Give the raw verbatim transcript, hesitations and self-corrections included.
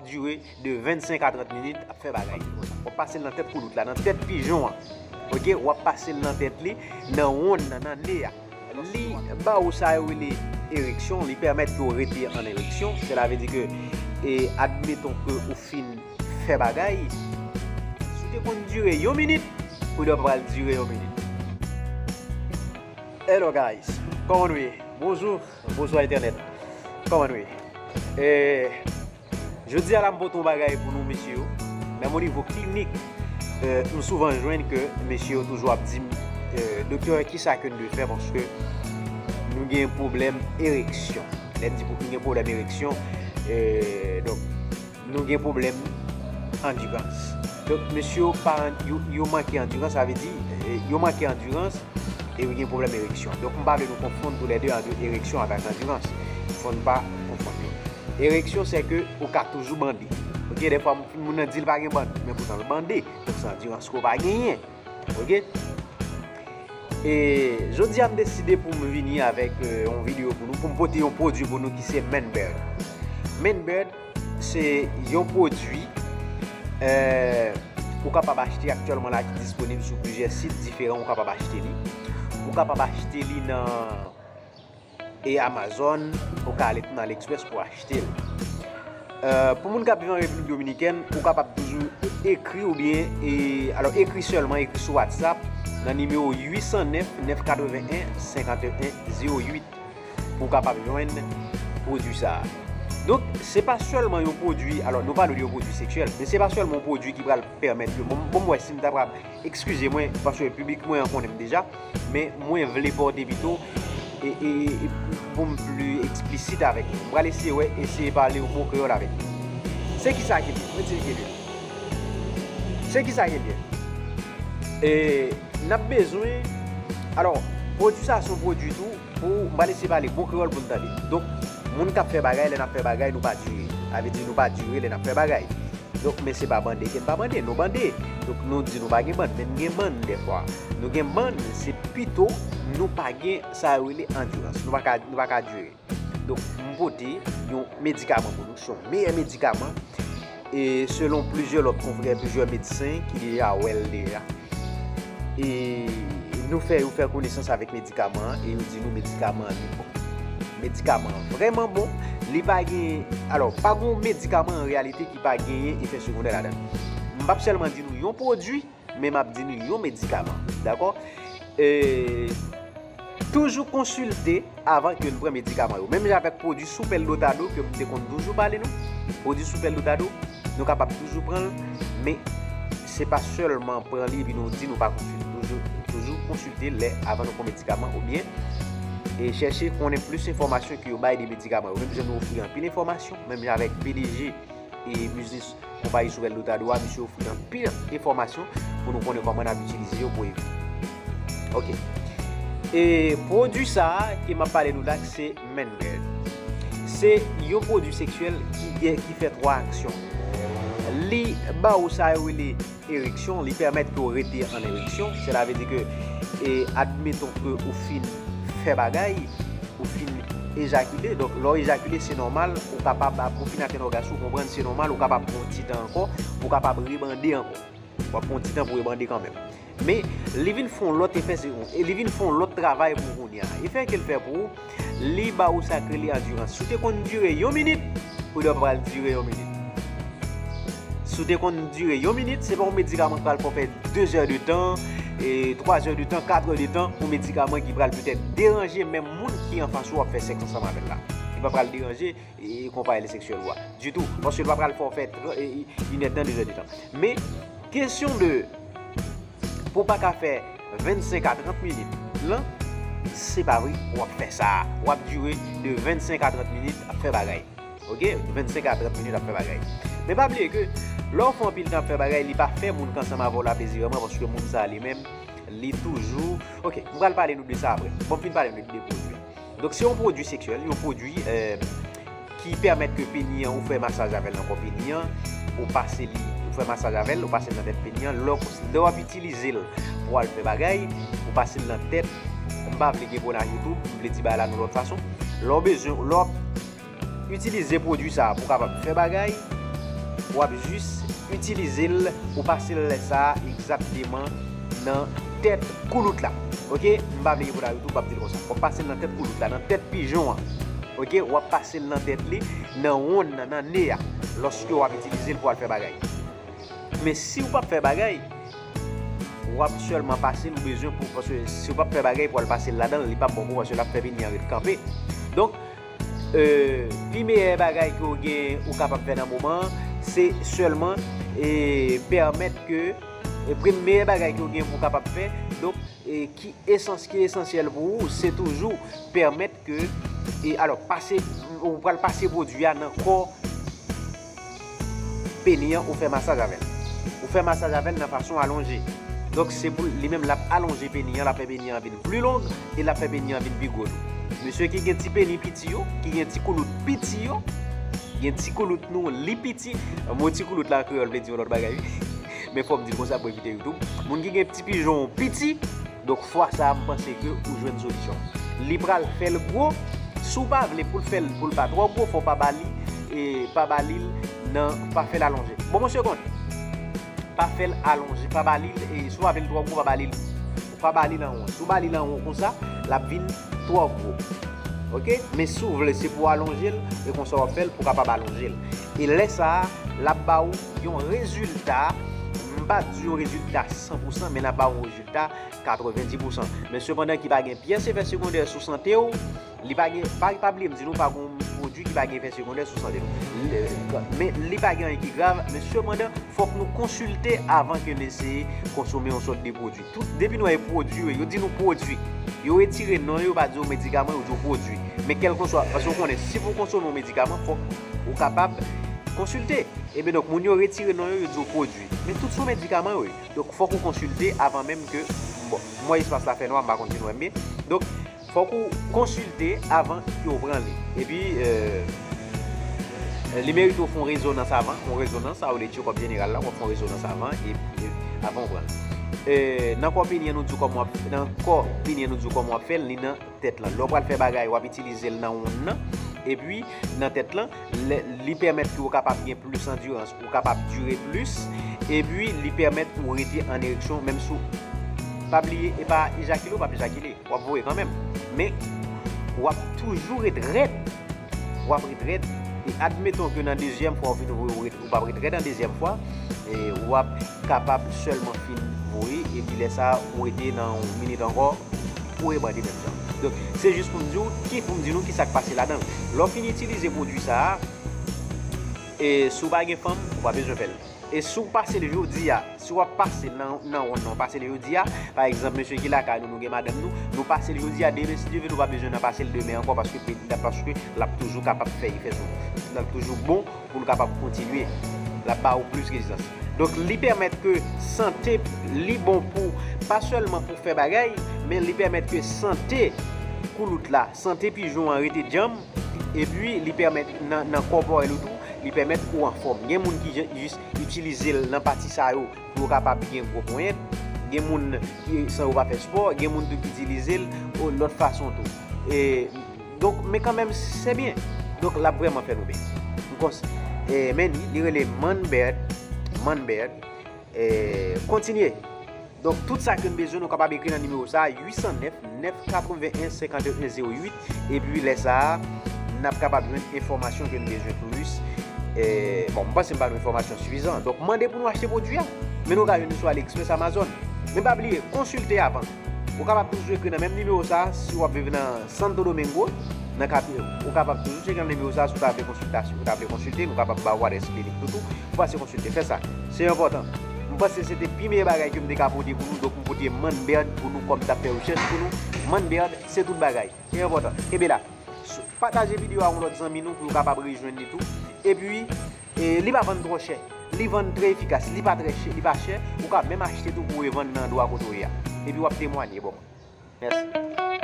dire de vennsenk a trant minit ap fè bagay. W ap pase l nan tèt koulout la, nan tèt pijon an. Oke, w ap pase l nan tèt li, nan wonn nan, nan ne a. Li ba ou sa yo rele ereksyon, li pèmèt ke w rete an ereksyon. Sela vle di ke, e, admeton ke ou fin fè bagay, si w te konn dire yon minit, ou dwe pral dire yon minit. Hello guys, kòman nou ye? Bonjou, bonswa entènèt. Kòman nou ye? E, jodi a la m pote yon bagay pou nou mesye yo. Menm o nivo klinik, e, m souvan jwenn ke mesye yo toujou ap di m, e, doktè, kisa ke n dwe fè paske nou gen pwoblèm ereksyon. Lè m di pou nou gen pwoblèm ereksyon, e, donk, nou gen pwoblèm andirans. Donk, mesye yo pa, yo, yo manke andirans, sa vle di, e, yo manke andirans e yo gen pwoblèm ereksyon. Donk, m pa vle nou konfonn toulède ant ereksyon avèk andirans. Fò n pa konfonn yo. Ereksyon, se ke ou ka toujou bande. Oke, dèfwa moun nan di l pa gen bann, men poutan l bande. Donk, se andirans ke w pa genyen. Oke? E jodi a, m deside pou m vini avèk, e, yon videyo pou nou, pou m pote yon pwodui pou nou ki se Manbird. Manbird, se yon pwodui, e, ou kapab achte aktyèlman la ki disponib sou plizyè sit diferan, ou kapab achte li. Ou kapab achte li nan e Amazon, ou ka ale tou nan AliExpress pou achte l. E, pou moun k ap viv an Repiblik Dominikèn, ou kapab toujou ekri oubyen, e, alò, ekri sèlman, ekri sou WhatsApp nan nimewo uit san nèf, nèf katreven en, senkanteyen zewo uit pou w kapab jwenn pwodui sa a. Donk, se pa sèlman yon pwodui, alò, nou pale de yon pwodui seksyèl, men se pa sèlman yon pwodui ki pral pèmèt yo, bon, bon, m wè si m ta pral Eskize mwen, paske piblik mwen an konnen m deja, men mwen vle pòte pito e, e, e pou m pli eksplisit avèk nou. M pral eseye wè, eseye pale yon bon kreyòl avèk nou. Se kisa ke l ye? Mwen di l ke l ye. Se kisa ke l ye? E n ap bezwen, alò, pwodui sa se yon pwodui tou pou, m pral eseye pale bon kreyòl pou n tande. Donk, moun k ap fè bagay, lè n ap fè bagay, nou pa dire. Sa vle di nou pa dire lè n ap fè bagay. Donk, men se pa bande ke n pa bande, nou bande. Donk, nou di nou pa gen bann, men n gen bann dèfwa. Nou gen bann, se pito nou pa gen sa yo rele andirans. Nou pa ka, nou pa ka dire. Donk, m pote yon medikaman pou nou, se yon meyè medikaman. E selon plizyè lòt konfrè, plizyè medsen ki deja wè l deja. E nou fè yo fè konesans avèk medikaman an e yo di nou medikaman an li bon. Medikaman an vrèman bon. Li pa gen, alò, pa gen yon medikaman an reyalite ki pa genyen efè segondè ladan l. M p ap sèlman di nou yon pwodui, men m ap di nou yon medikaman. Dakò? E toujou konsilte avan ke n pran medikaman yo. Menm jan avèk pwodui Super Dotado ke m te konn toujou pale nou. Pwodui Super Dotado, nou kapab toujou pran l, men se pa sèlman pran li epi nou di nou pa konsilte. Toujou, toujou konsilte lè avan nou pran medikaman oubyen e chèche konnen plis enfòmasyon ke yo bay de medikaman yo. Menm jan nou ofri anpil enfòmasyon, menm jan avèk P D G e biznis konpayi Super Dotado a, misye ofri anpil enfòmasyon pou nou konnen kòman n ap itilize yo pou evite. Oke. E pwodui sa a ke m ap pale nou la, se Manbird. Se yon pwodui seksyèl ki gen, ki fè twa aksyon. Li ba ou sa yo rele ereksyon, li pèmèt ke w rete an ereksyon. Sela vle di ke, e, admeton ke ou fin fè bagay, ou fin ejakile. Donk, lè w ejakile, se nòmal, ou kapab, apre w fin atenn ògasm ou, konprann, se nòmal, ou kapab pran yon ti tan ankò, pou w kapab rebande ankò. W ap pran yon ti tan pou rebande kanmenm. Men, li vin fè yon lòt efè, se, e li vin fè yon lòt travay pou kounye a. Efè ke l fè pou ou, li ba ou sa k rele andirans. Si w te konn dire yon minit, ou dwe pral dire yon minit. Si w te konn dire yon minit, se pa yon medikaman k pral fè w fè de zè de tan, e twa zè de tan, kat è de tan, yon medikaman ki pral petèt deranje menm moun ki anfas ou w ap fè sèks ansanm avè l la. Li pa pral deranje e, e konpayèl seksyèl ou a ditou. Paske l pa pral fè w fè tr-, e, e, inèdtan, de zè de tan. Men, kesyon de pou w pa ka fè vennsenk a trant minit lan, se pa vre, w ap fè sa. W ap dire de vennsenk a trant minit ap fè bagay. Oke? Vennsenk a trant minit ap fè bagay. Men pa bliye ke lè w fè anpil tan ap fè bagay, li pa fè moun k ansanm avè w la plezi vrèman, paske moun sa a li menm, li toujou, oke, m pral pale nou de sa apre. Bon, m fin pale nou de pwodui a. Donk, se yon pwodui seksyèl, yon pwodui, e, ki pèmèt ke peni an, ou fè masaj avè l nan kò peni an, ou pase li, ou fè masaj avè l, ou pase l nan tèt peni an. Lè, lè w ap itilize l pou w al fè bagay, ou pase l nan tèt, m pa vle gen pwennaj yo tou, m vle di bagay la yon lòt fason. Lè w bezwen, lè w ap itilize pwodui sa a pou w kapab fè bagay, w ap jis itilize l, ou pase l lè sa a egzakteman nan tèt koulout la. Oke, m pa vle gen pwoblèm ak YouTube, m ap di l konsa. W ap pase l nan tèt koulout la, nan tèt pijon an. Oke, w ap pase l nan tèt li, nan wonn nan, nan ne a, lòske w ap itilize l pou al fè bagay. Men si w p ap fè bagay, w ap sèlman pase l ou bezwen pou, paske si w p ap fè bagay pou al pase l ladan l, li p ap bon pou ou paske l ap fè peni an ret kanpe. Donk, e, pi meyè bagay ke w gen, ou kapab fè nan moman an, se sèlman, e, pèmèt ke, e, pi meyè bagay ke w gen pou w kapab fè, donk, e, ki esans, ki esansyèl pou ou, se toujou pèmèt ke, e, alò, pase, ou pral pase pwodui a nan kò peni an, ou fè masaj avè l. Ou fè masaj avè l nan fason alonje. Donk, se pou li menm, l ap alonje peni an, l ap fè peni an vin pli long, e l ap fè peni an vin pi gwo tou. Mesye ki gen ti peni piti yo, ki gen ti koulout piti yo, gen ti koulout nou, li piti. Mo ti koulout la an kreyòl vle di yon lòt bagay, wi. Men fò m di l konsa pou evite YouTube. Moun ki gen ti pijon piti, donk, fwa sa a, m panse ke ou jwenn solisyon. Li pral fè l gwo. Si w pa vle pou l fè l, pou l pa twò gwo, fò w pa ba li, e pa ba li l nan, pa fè l alonje. Bon, yon segond. Pa fè l alonje, pa ba li l, e si w pa vle l twò gwo, pa ba li l. Ou pa ba li l an won. Si w ba li l an won konsa, l ap vin twò gwo. Oke? Men si w vle, se pou w alonje l, e konsa w ap fè l pou w kapab alonje l. E lè sa a, l ap ba ou yon rezilta, m pa di yon rezilta san pou san, men l ap ba ou yon rezilta katrevendis pou san. Men sepandan ki pa gen pyès efè segondè sou sante w, li pa gen, pa, pa bliye m di nou, pa gen yon pwodui ki pa gen efè segondè sou sante nou. Li, men li pa gen anyen ki grav, men sepandan, fòk nou konsilte avan ke n eseye konsome yon sòt de pwodui. Tout, depi nou wè pwodui, yo di nou pwodui. Yo retire non yo, yo pa di yo medikaman, yo di yo pwodui. Men kèlkanswa, paske w konnen, si pou w konsome yon medikaman, fòk ou kapab konsilte. Ebyen, donk, moun yo retire non yo, yo di yo pwodui. Men tout se yon medikaman yo ye. Donk, fòk ou konsilte avan menm ke, bon, m wè espas la fè nwa, m pa konn si nou wè m byen. Donk, fòk ou konsilte avan ke w pran li. Epi, e, li merite w fè yon rezonans avan, yon rezonans, sa yo rele tchekòp jeneral la, w ap fè yon rezonans avan, e, e, avan w pran li. E, nan kò peni an, nou di w kòman w ap, nan kò peni an, nou di w kòman w ap fè l, li nan tèt lan. Lè w pral fè bagay, w ap itilize l nan wonn nan, epi nan tèt lan, lè, li pèmèt ke w kapab gen plis andirans, ou kapab dire plis, epi li pèmèt ou rete an ereksyon, menm si w, pa bliye, e pa ejakile, ou p ap ejakile, w ap voye kanmenm. Men, w ap toujou ret rèd. W ap ret rèd. E admeton ke nan dezyèm fwa ou fin voye, ou ret, ou p ap ret rèd an dezyèm fwa, e w ap kapab sèlman fin voye, epi lè sa a, ou rete nan yon minit ankò, ou rebandi menm jan. Donk, se jis pou m di w, ki, pou m di nou ki sa k pase ladan l. Lè w fin itilize pwodui sa a, e si w pa gen fanm, ou pa bezwen fè l. E si w pase l jodi a, si w ap pase l nan, nan wonn nan, w pase l jodi a, pa egzanp, mesye ki lakay nou, nou gen madanm nou, nou pase l jodi a, demen, si Dye vle, nou pa bezwen nan pase l demen ankò, paske, paske l ap toujou kapab fè efè sou nou. L ap toujou bon pou l kapab kontinye. L ap ba ou plis rezistans. Donk, li pèmèt ke sante, li bon pou, pa sèlman pou fè bagay, men li pèmèt ke sante koulout la, sante pijon an rete djanm, epi li pèmèt nan, nan kòpòrèl ou tou, li pèmèt ou anfòm. Gen moun ki je-, jis itilize l nan pati sa yo pou yo kapab gen gwo ponyèt. Gen moun ki, san yo pa fè spò, gen moun tou ki itilize l, o, lòt fason tou. E, donk, men kanmenm, se byen. Donk, l ap vrèman fè nou byen. M kons-, e, men li, li rele Manbert, Manbert, e, kontinye. Donk, tout sa ke n bezwen, nou kapab ekri nan nimewo sa a, uit san nèf, nèf katreven en, senkanteyen zewo uit, epi lè sa a, n ap kapab jwenn enfòmasyon ke n bezwen plis. E, bon, m panse m ba nou enfòmasyon sifizan. Donk, mande pou nou achte pwodui a. Men nou ka jwenn li sou AliExpress, Amazon. Men pa bliye, konsilte avan. Ou kapab toujou ekri nan menm nimewo sa a, si w ap viv nan Santo Domingo, nan kapital, ou kapab toujou tcheke nan nimewo sa a, si w ta vle konsiltasyon, ou ta vle konsilte, nou kapab ba ou adrès klinik nou tou, pou pase konsilte. Fè sa. Se enpòtan. M panse se te pi meyè bagay ke m te ka pote pou nou, donk m pote Manbert pou nou kòm m t ap fè rechèch pou nou. Manbert, se tout bagay. Se enpòtan. Kenbe la. Pataje videyo a yon lòt zanmi nou pou yo kapab rejwenn li tou. Epi, e, li pa vann twò chè. Li vann trè efikas. Li pa trè chè, li pa chè. Ou ka menm achte tou pou revann nan andwa kote w ye a. Epi w ap temwanye bò mwen. Mèsi.